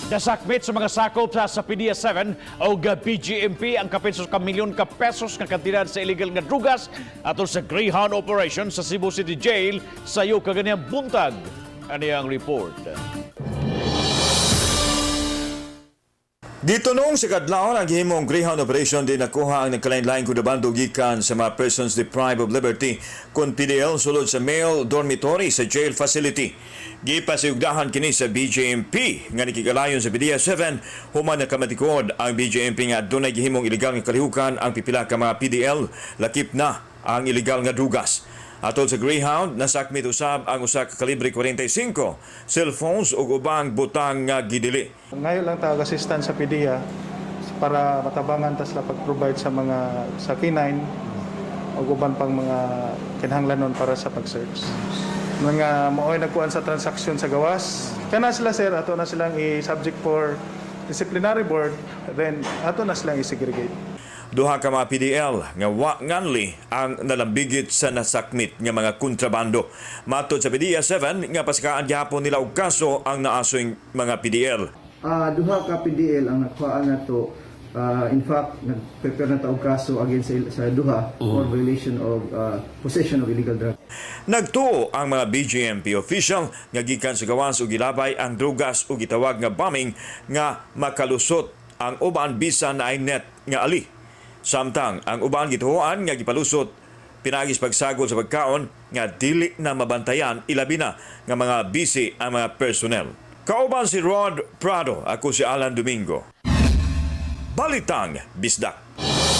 Nasakmit sa mga sakop sa PDEA 7 o BJMP ang kapin sa kamilyon ka pesos nga kantidad sa illegal nga drugas atol sa Greyhound operation sa Cebu City Jail sayo kaganihang buntag. Ani ang report. Gitunong sa kadlawon ang gihimong Greyhound operation di nakuha ang nagkalain-laing kontrabando gikan sa mga persons deprived of liberty kon PDL sulod sa male dormitory sa jail facility. Gipasugdahan kini sa BJMP nga nakigalayon sa PDEA 7 human nakamatikod ang BJMP nga adunay gihimong ilegal nga kalihukan ang pipila ka mga PDL, lakip na ang ilegal nga drugas. Atol sa Greyhound, nasakmit usab ang usa ka kalibre 45, cellphones ug ubang butang nga gidili. Ngayo lang ta og assistance sa PDEA para matabangan ta sila pag-provide sa mga sa K9 ug uban pang mga kinahanglanon para sa pag-search. Mga mao'y nagkuan sa transaksyon sa gawas. Kana sila, sir, ato na silang i-subject for disciplinary board, then ato na silang i-segregate. Duha ka mga PDL nga wa nganli ang nalambigit sa nasakmit nga mga kontrabando. Matod sa PDEA 7 nga pasikaan gihapon nila og kaso ang naasoy mga PDL. Duha ka PDL ang nakuhaan nato. In fact, nag-prepare na ta og kaso against sa duha for violation of possession of illegal drug. Nagtuo ang mga BJMP official nga gikan sa gawas ug gilabay ang drugas ug gitawag nga bombing nga makalusot ang uban bisan naay net nga ali. Samtang ang uban gituohan nga gipalusot pinaagi sa pagsagol sa pagkaon nga dili na mabantayan, ilabi na nga mga busy ang mga personnel. Kauban si Rod Prado, ako si Alan Domingo. Balitang Bisdak.